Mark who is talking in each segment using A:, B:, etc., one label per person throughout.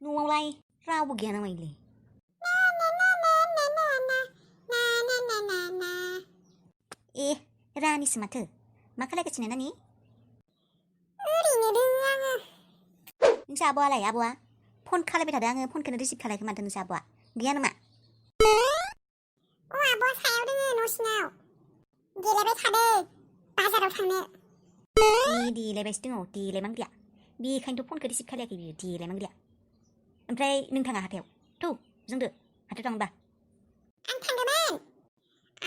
A: न'आवलाय रावबो गैया नामायलै ए रानिसो माथो मा खालायगासिनो नानि
B: ओरैनो दङ आङो
A: नोंसा आब'आलाय आब'आ फन खालायबाय थादों आङो फनखौनो रिसिभ खालायाखै माथो नोंसा आब'आ गैया नामा
B: आब'आ सायाव दङ न' सिङाव गेलेबाय थादों बाजाराव थांनो
A: देलायबायसो दङ देलायमांग्रिया बेखायनोथ' फनखौ रिसिभ खालायाखै बियो देलायमांग्रिया ओमफ्राय नोंथाङा हाथायाव थौ जोंदो हाथायाव थांबा
B: आं थांदोंमोन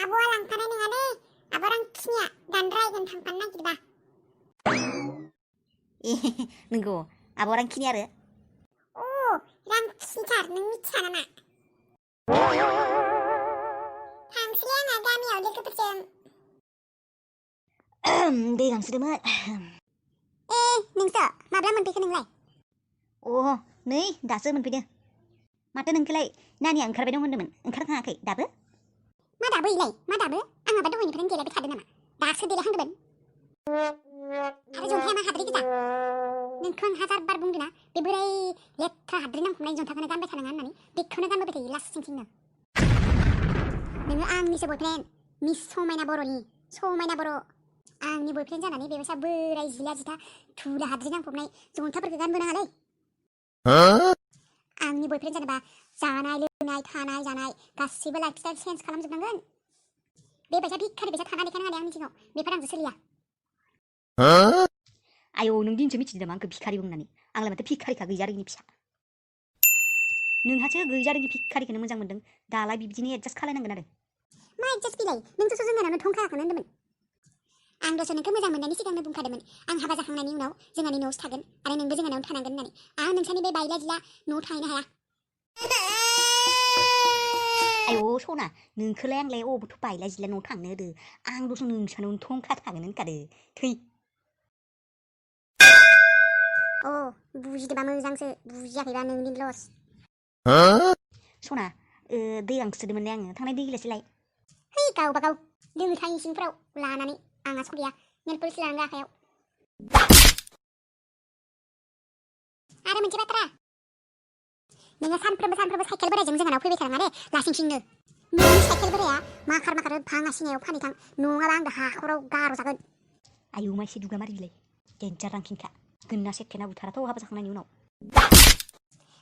B: आब'आ लांफानाय नङा दे आब' रांखिनिया दानद्रायगोन थांफानो नागिरबा
A: ए नंगौ आब' रांखिनि आरो
B: रांखिनिथार नों मिथिया नामा थांसैलै आंहा गामियाव लोगोफोरजों
A: दै गांसोदोंमोन
B: नोंसो माब्ला मोनफैखो नोंलाय
A: नै दासो मोनफैदों माथो नोंखौलाय नानिया ओंखारबाय दं होनदोंमोन ओंखारखाङाखै दाबो
B: मा दाबो इलाय मा दाबो आं माबा दहायनिफ्रायनो गेलेबाय थादों नामा दासो देलायहांदोंमोन आरो जन्थाया मा हाद्रि गोजा नोंखौ आं हाजार बार बुंदों ना बे बोराय लेथ्रा हाद्रि नांफबनाय जन्थाखौनो गानबाय थानाङा होननानै बेखौनो गानबाय थायो लासिंसिंनो नोङो आंनिसो बयफ्रेन्ड मिस समायना बर'नि समायना बर' आंनि बयफ्रेन्ड जानानै बेबायसा बोराय जिला जिथा धुला हाद्रि नांफबनाय जन्थाफोरखौ गानबोनाङालै आंनि बयफ्रेन्ड जानोबा जानाय लोंनाय थानाय जानाय गासिबो लाइफ स्टाइल चेन्ज खालामजोबनांगोन बेबायसा भिखारि बायसा थाना देखायनो हानाय आंनि सिगाङाव बेफोर आंजों सोलिया
A: आयौ नों दिनसो मिथिदों नामा आंखौ भिखारि बुंनानै आंलाय माथो भिखारिखा गैजारोङिनि फिसा नोंहासो गैजारोङि भिखारिखौनो मोजां मोन्दों दालाय बिदिनो एडजास्ट खालायनांगोन आरो
B: मा एडजास्ट बिलाय नोंसोसो जोंहानावनो धंखायाखौनो होन्दोंमोन आं दसे नोंखौ मोजां मोननायनि सिगांनो बुंखादोंमोन आं हाबा जाखांनायनि उनाव जोंहानि न'आवसो थागोन आरो नोंबो जोंहानावनो थानांगोन होननानै आं नोंसानि बे बायला जिला न'आव थाहैनो हाया
A: आयौ सना नोंखौलाय आंलाय अबावथ' बायला जिला न'आव थांनो होदो आं दसे नोंसानावनो थंखा थागोन होनखादो थै
B: बुजिदोंबा मोजांसो बुजियाखैबा नोंनि लस
A: सना दै गांसोदोंमोन आङो थांनाय दै गिलासलाय
B: है गावबा गाव दोङो थायो सिंफ्राव लानानै आंहा सलिया नेल पलिस लानांगौ आखायाव आरो मोनसे बाथ्रा नोङो सानफ्रोमबो साइकेल बोरायजों जोंहानाव फैबाय थानाङा दे लासिंसिंनो नोंनि साइकेल बोराया माखार भाङा सिनायाव फानहैथां नङाबा आं हाखराव गार' जागोन
A: आयौ माइसे दुगामारि बिलाय देन्जार रांखिनखा गोन्ना सेथेना बुथाराथ' हाबा जाखांनायनि उनाव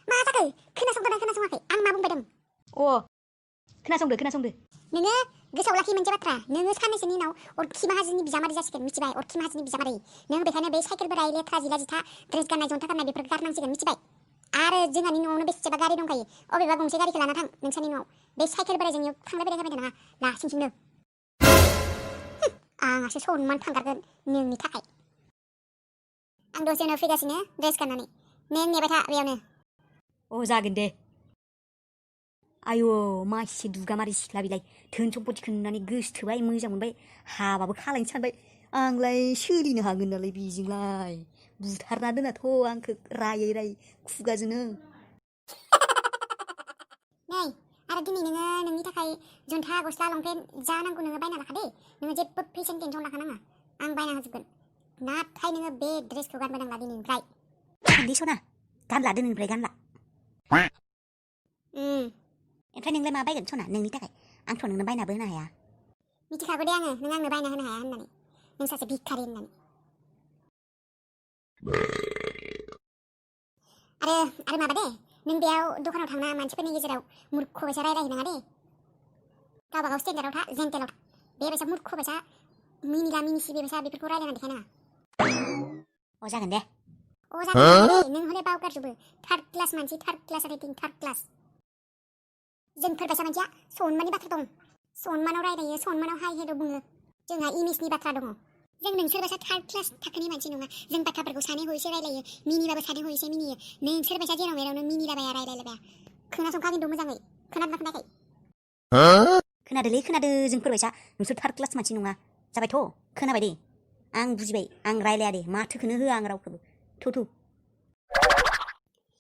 B: मा जाखो खोनासङाखै आं मा बुंबाय दं
A: खोनासंदो
B: नोङो गोसोआव लाखि मोनसे बाथ्रा नोङो साननैसोनि उनाव अरखि माहाजोननि बिजामादै जासिगोन मिथिबाय अरखि माहाजोननि बिजामादै नों बेखायनो बे साइकेल बोराय लेथ्रा जिला जिथा ड्रेस गाननाय जन्था गाननाय बेफोरखौ गारनांसिगोन मिथिबाय आरो जोंहानि न'आवनो बेसेबा गारि दंखायो अबेबा गंसे गारिखौ लाना थां नोंसानि न'आव बे साइकेल बोरायजों थांलाय फैलाय जाबाय थानाङा लासिंसिंनो आंहासो सनमान थांगारगोन नोंनि थाखाय आं दसे उनाव फैगासिनो ड्रेस गाननानै नों नेबाय था बेयावनो
A: जागोन दे आयौ माइसे दुगामारि सिख्ला बिलाय धोन सम्पतिखौ नुनानै गोसोथोबाय मोजां मोनबाय हाबाबो खालायनो सानबाय आंलाय सोलिनो हागोन नालाय बेजोंलाय बुथारना दोनाथ' आंखौ रायै खुगाजोंनो
B: नै आरो दिनै नोङो नोंनि थाखाय जन्था गस्ला लंपेन्ट जा नांगौ नोङो बायना लाखा दे नोङो जेबो फैसानि टेनसन लाखानाङा आं बायना होजोबगोन नाथाय नोङो बे ड्रेसखौ गानबोनांला दिनैनिफ्राय
A: गानदे सना गानला दिनैनिफ्राय गानला ओमफ्राय नोंलाय मा बायगोन सना नोंनि थाखाय आंथ' नोंनो बायनाबो होनो हाया
B: मिथिखागौ दे आङो नों आंनो बायना होनो हाया होननानै नों सासे भिखारि होननानै आरो माबा दे नों बेयाव दखानाव थांना मानसिफोरनि गेजेराव मुर्ख बायसा रायलायहैनाङा दे गावबा गाव स्टेन्डार्डआव था जेन्टेलाव था बेबायसा मुर्ख बायसा मिनिला मिनिसि बेबायसा बेफोरखौ रायलायना देखायनाङा
A: जागोन दे
B: जागोन नों हले बावगारजोबो थार्ड क्लास मानसि third class rating third class जोंफोर बायसा मानसिया सनमाननि बाथ्रा दं सनमानाव रायलायो सनमानाव हाय हेल' बुङो जोंहा इमेजनि बाथ्रा दङ जों नोंसोर बायसा थार्ड क्लास थाखोनि मानसि नङा जों बाथ्राफोरखौ सानै हयैसो रायलायो मिनिबाबो सानै हयैसो मिनियो नोंसोर बायसा जेराव मेरावनो मिनिलाबाया रायलायलाबाया खोनासंखा खिन्थु मोजाङै खोनादोंना खोनायाखै
A: खोनादोंलै खोनादों जोंफोर बायसा नोंसोर थार्ड क्लास मानसि नङा जाबायथ' खोनाबाय दे आं बुजिबाय आं रायलाया दे माथोखौनो होआ आं रावखौबो थु